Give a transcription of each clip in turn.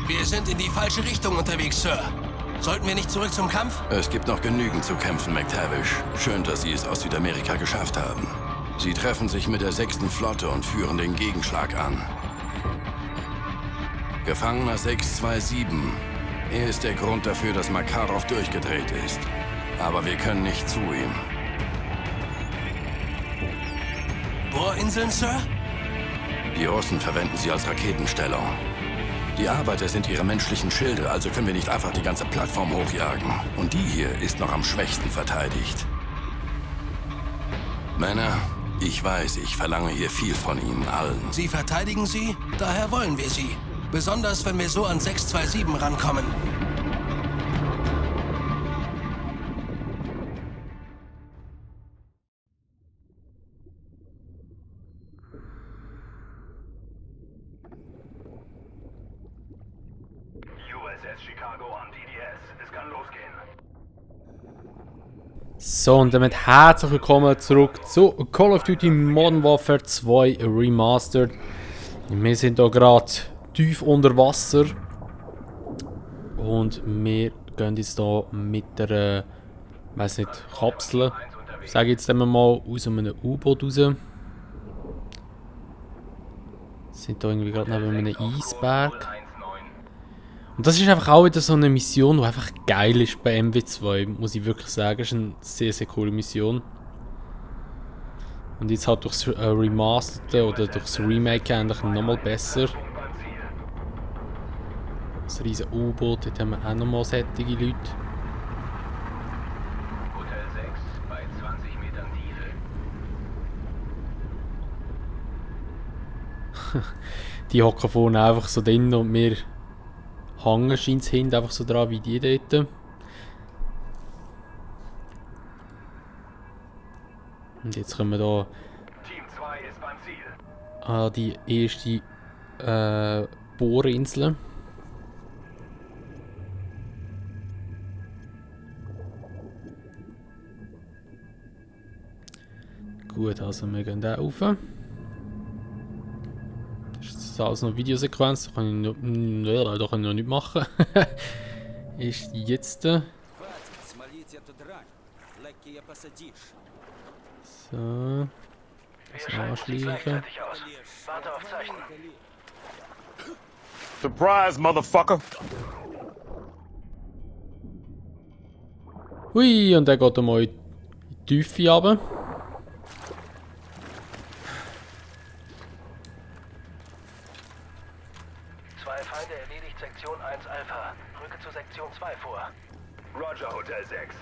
Wir sind in die falsche Richtung unterwegs, Sir. Sollten wir nicht zurück zum Kampf? Es gibt noch genügend zu kämpfen, McTavish. Schön, dass Sie es aus Südamerika geschafft haben. Sie treffen sich mit der 6. Flotte und führen den Gegenschlag an. Gefangener 627. Er ist der Grund dafür, dass Makarov durchgedreht ist. Aber wir können nicht zu ihm. Bohrinseln, Sir? Die Russen verwenden sie als Raketenstellung. Die Arbeiter sind ihre menschlichen Schilde, also können wir nicht einfach die ganze Plattform hochjagen. Und die hier ist noch am schwächsten verteidigt. Männer, ich weiß, ich verlange hier viel von Ihnen allen. Sie verteidigen sie? Daher wollen wir sie. Besonders, wenn wir so an 627 rankommen. USS Chicago an DDS. Es kann losgehen. So, und damit herzlich willkommen zurück zu Call of Duty Modern Warfare 2 Remastered. Wir sind hier gerade tief unter Wasser. Und wir gehen jetzt hier mit der, weiß nicht, Kapsel, sage ich jetzt einmal, aus einem U-Boot raus. Wir sind hier irgendwie gerade neben einem Eisberg. Und das ist einfach auch wieder so eine Mission, die einfach geil ist bei MW2, muss ich wirklich sagen. Es ist eine sehr, sehr coole Mission. Und jetzt halt durchs Remasterte oder durchs Remake eigentlich nochmal besser. Das riesen U-Boot, dort haben wir auch nochmal solche Leute. Hotel 6 bei 20 Metern Tiefe. Die hocken vorne einfach so drin und wir hängen scheint es hinten einfach so dran wie die dort. Und jetzt kommen wir da Team 2 ist beim Ziel. an die erste Bohrinsel. Gut, also wir gehen da rauf. Das ist alles noch Videosequenz, da kann ich noch nicht machen. Ist jetzt. So. Das anschließen. Gleichzeitig aus. Warte auf Zeichen. Surprise, motherfucker! Hui, und dann geht er mal in die Tiefe runter. Zwei Feinde erledigt Sektion 1 Alpha. Rücke zu Sektion 2 vor. Roger, Hotel 6.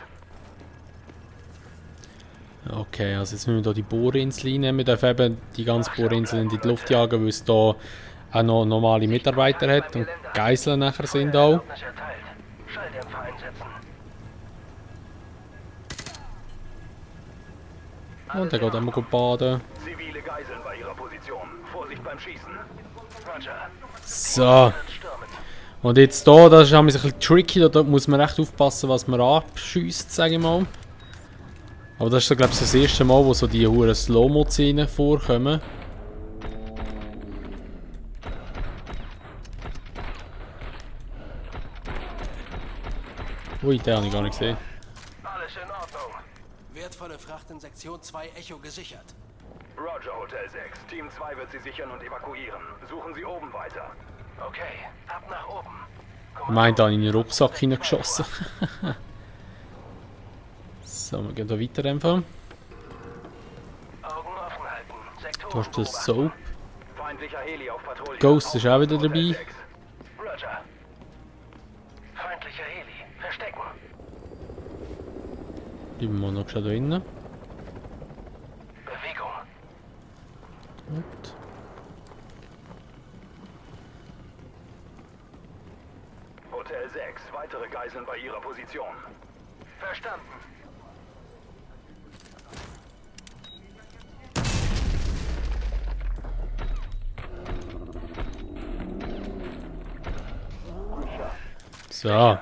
Okay, also jetzt müssen wir hier die Bohrinsel einnehmen. Wir dürfen eben die ganze Bohrinsel in die Luft jagen, weil es hier auch noch normale Mitarbeiter hat und Geiseln nachher sind auch. Schalldämpfer einsetzen. Und dann geht er mal gut baden. Zivile Geiseln bei ihrer Position. Vorsicht beim Schießen. Roger. So. Und jetzt hier, das ist ein bisschen tricky, da muss man echt aufpassen, was man abschießt, sage ich mal. Aber das ist so, glaube ich, das erste Mal, wo so die hohen Slow-Mo-Szenen vorkommen. Ui, den habe ich gar nicht gesehen. Alles in Ordnung. Wertvolle Fracht in Sektion 2 Echo gesichert. Roger, Hotel 6. Team 2 wird sie sichern und evakuieren. Suchen Sie oben weiter. Okay, ab nach oben. Ich meine, da habe ich in den Rucksack hineingeschossen. So, wir gehen hier weiter einfach. Augen offen halten. Du hast das Soap. Feindlicher Heli auf Patrouille. Ghost ist auch wieder dabei. Roger. Feindlicher Heli. Verstecken. Bleiben wir noch schon da drinnen. Bewegung. Gut. Hotel 6. Weitere Geiseln bei ihrer Position. Verstanden. So.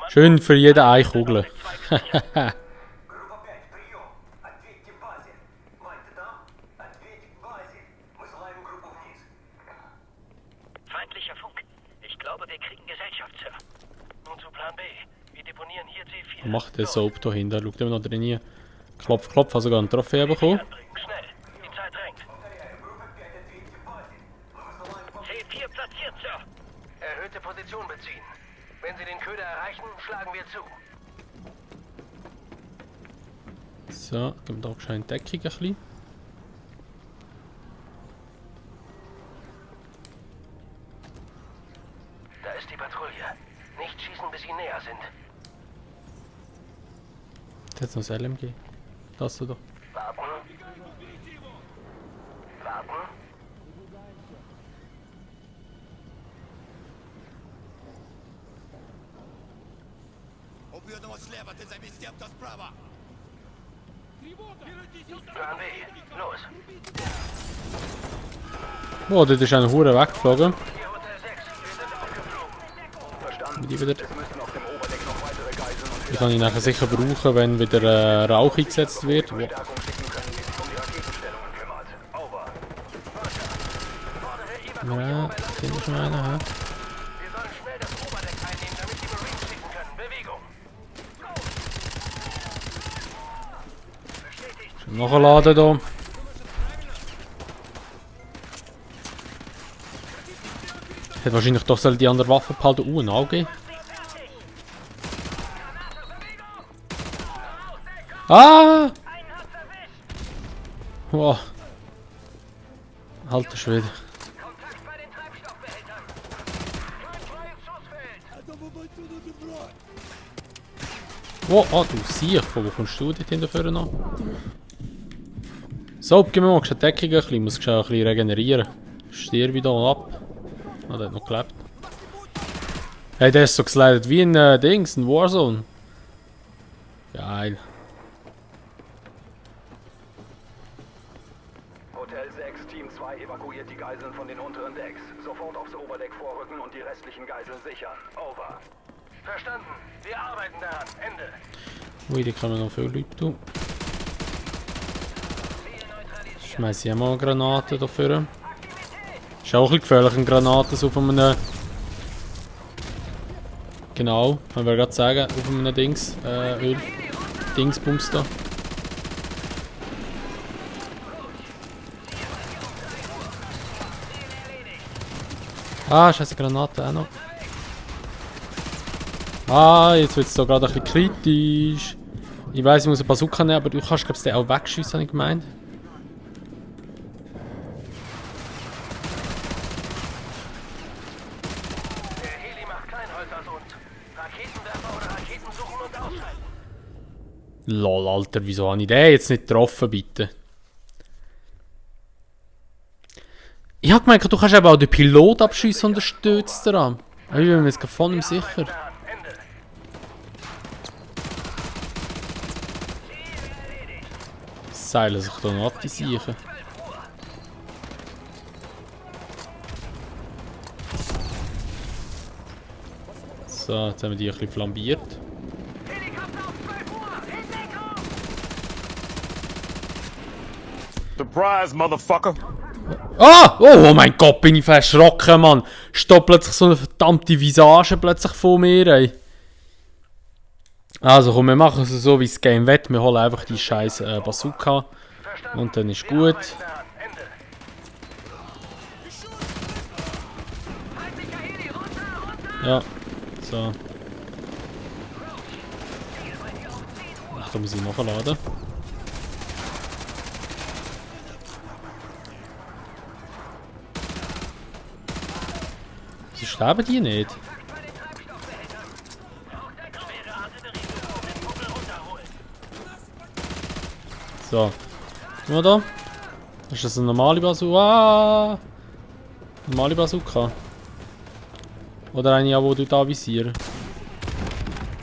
Schön für jeden eine Kugel. Группа 5, прием. Ответьте базе. Мать, ты там? Ответь базе. Мы слаем группу вниз. Feindlicher Funk. Ich glaube, wir mickrigen Gesellschaft, Sir. Nun zu Plan B. Wir deponieren hier C4. Was macht der Soap da hinten? Schaut immer noch drin. Klopf, klopf, hat sogar eine Trophäe bekommen. Schnell, die Zeit drängt. C4 platziert, Sir. Erhöhte Position beziehen. Wenn Sie den Köder erreichen, schlagen wir zu. So, geben wir da gescheit Deckung ein bisschen. Da ist die Patrouille. Nicht schießen, bis sie näher sind. Jetzt noch das LMG. Das doch. Warten. Warten. Plan B. Los. Oh, dort ist einer Hure weggeflogen. Hier Hotel 6. Wir sind aufgeflogen. Verstanden. Die wieder. Es müssen auf dem Oberdeck noch weitere Geiseln und Die kann ich nachher sicher brauchen, wenn wieder Rauch eingesetzt wird. Wow. Verstärkung schicken können, die sich um die Raketenstellungen kümmert. Over. Fordere Ja, den ist schon einer, hä? Wir sollen schnell das Oberdeck einnehmen, damit die Marines schicken können. Bewegung. Bestätigt. Nachladen da. Hätte wahrscheinlich doch die andere Waffe behalten. Ein Auge. Ah! Wow. Alter Schwede. Kontakt bei den Treibstoffbehältern. Kein freies Schussfeld. Oh, ah, du siehst, von wo kommst du dort hinten noch? So, gib mir mal eine Deckung, ich muss schon ein bisschen regenerieren. Stirb ich da ab. Ah, der hat noch gelebt. Hey, der ist so geslidet wie ein Dings, ein Warzone. Geil. Hotel 6, Team 2 evakuiert die Geiseln von den unteren Decks. Sofort aufs Oberdeck vorrücken und die restlichen Geiseln sichern. Over. Verstanden. Wir arbeiten daran. Ende. Ui, da kommen noch viele Leute. Du. Schmeiß ich auch mal eine Granate dafür. Ist auch ein bisschen gefährlich, eine Granate so auf einem... Genau, kann ich gerade sagen, auf einem Dings, Dingsbums da. Ah, scheiße, Granate auch noch. Ah, jetzt wird es da gerade ein bisschen kritisch. Ich weiss, ich muss eine Bazooka nehmen, aber du kannst, glaube ich, den auch wegschiessen, habe ich gemeint. Der Heli macht kein Holz aus uns. Raketenwerfer oder Raketen suchen und ausschalten. Lol, Alter, wieso habe ich den jetzt nicht getroffen, bitte? Ich habe gemeint, du kannst eben auch den Pilot abschiessen und den Stütz daran. Ich bin mir jetzt von ihm sicher. Ende. Seilen sich da noch ab, die Siechen. So, jetzt haben wir die ein bisschen flambiert. Helikopter auf 12 Uhr. Hindeckung. Surprise, motherfucker. Ah! Oh mein Gott, bin ich verschrocken, Mann! Steht plötzlich so eine verdammte Visage plötzlich vor mir, ey. Also komm, wir machen es so, wie das Game will. Wir holen einfach die scheiß Bazooka. Und dann ist gut. Ende. Ja, so. Ach, da muss ich nachladen. Sie sterben die nicht. So. Guck mal da. Ist das eine normale Bazooka? Ah! Normale Bazooka. Oder eine, die du da visieren.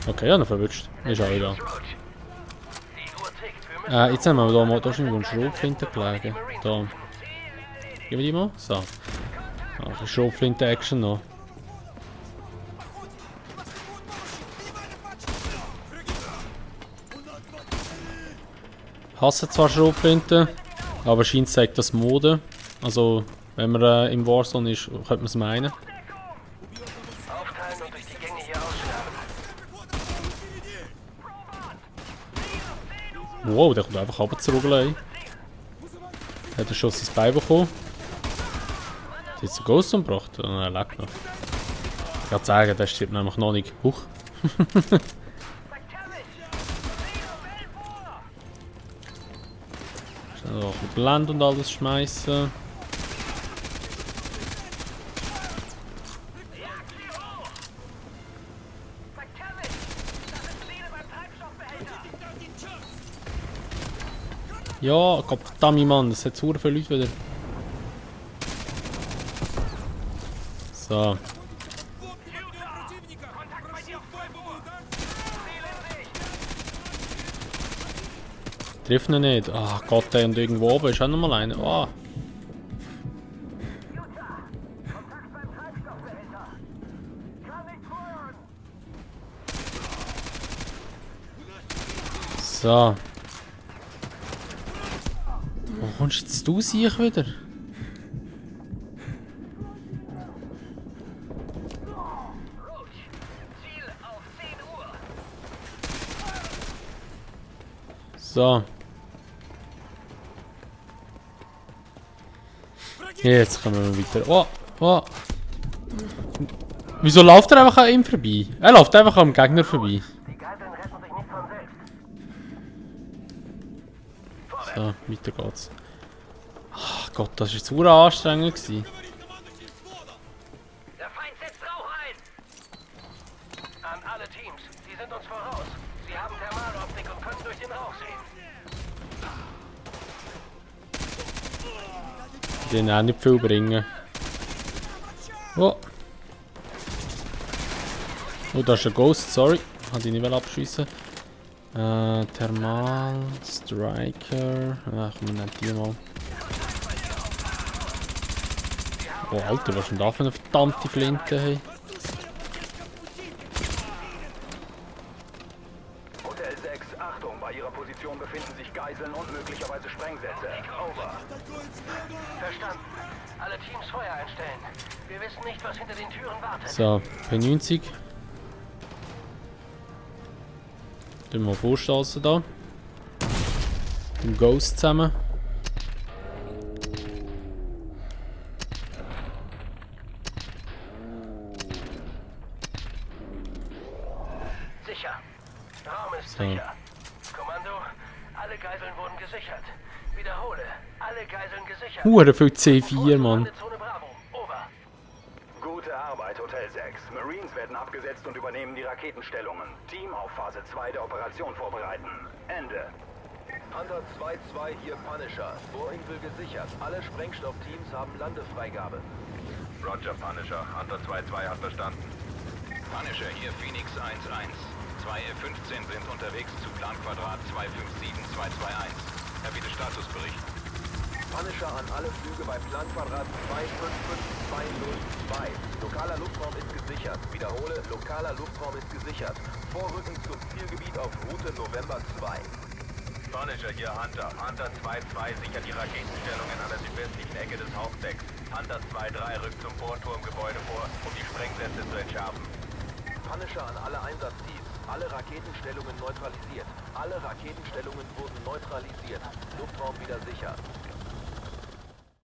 Okay, ja, noch verwünscht. Ist auch wieder. Jetzt haben wir da mal, da ist irgendwo ein Schrotflinte gelegen. Da. Gib mir die mal. So. Ach, eine Schrotflinte-Action noch. Hasse zwar Schrotflinten, aber scheint zeigt das Mode. Also, wenn man im Warzone ist, könnte man es meinen. Wow, der kommt einfach runter zurückgelegt. Hat er schon sein Bein bekommen? Hat jetzt einen Ghost umgebracht? Oh, er lebt noch. Ich kann sagen, der stirbt nämlich noch nicht. Huch. Schnell noch ein Blend und alles schmeißen. Ja, Gottverdammt, Mann, das hat so viele Leute wieder. So. Trifft ihn nicht. Ah Gott, ey, und irgendwo oben ist auch noch mal einer. Oh. So. Wo kommst jetzt du sich wieder? So. Jetzt kommen wir weiter. Oh, oh. Wieso läuft er einfach an ihm vorbei? Er läuft einfach am Gegner vorbei. Die Geiseln retten sich nicht von selbst. So, weiter geht's. Ach Gott, das war jetzt super anstrengend gewesen. Der Feind setzt Rauch ein! An alle Teams, die sind uns voraus. Sie haben Thermaloptik und können durch den Rauch sehen. Den auch nicht viel bringen. Oh. Oh, da ist ein Ghost, sorry. Hatte ich nicht abschiessen. Thermal, Striker. Ach, komm, wir nehmen die mal. Oh, Alter, was ist denn da für eine verdammte Flinte? Hey? Hotel 6, Achtung, bei Ihrer Position befinden sich Geiseln und möglicherweise Sprengsätze. Over. Verstanden. Alle Teams Feuer einstellen. Wir wissen nicht, was hinter den Türen wartet. So, P90. Tun wir vorstoßen da. Mit dem Ghost zusammen. Sicher. Raum ist So. sicher. Kommando, alle Geiseln wurden gesichert. Wiederhole, alle Geiseln gesichert. Hure viel C4, Mann. Zone Bravo. Over. Gute Arbeit, Hotel 6. Marines werden abgesetzt und übernehmen die Raketenstellungen. Team auf Phase 2 der Operation vorbereiten. Ende. Hunter 2-2 hier Punisher. Bohrinsel gesichert. Alle Sprengstoffteams haben Landefreigabe. Roger, Punisher. Hunter 2-2 hat verstanden. Punisher hier Phoenix 1-1. 2F-15 sind unterwegs zu Planquadrat 257221. Herr, bitte Statusbericht. Punisher an alle Flüge bei Planquadrat 255202. Lokaler Luftraum ist gesichert. Wiederhole, lokaler Luftraum ist gesichert. Vorrücken zum Zielgebiet auf Route November 2. Punisher hier Hunter. Hunter 2-2 sichert die Raketenstellungen an der südwestlichen Ecke des Hauptdecks. Hunter 2-3 rückt zum Vorturmgebäude vor, um die Sprengsätze zu entschärfen. Punisher an alle Einsatzteams. Alle Raketenstellungen neutralisiert. Alle Raketenstellungen wurden neutralisiert. Luftraum wieder sicher.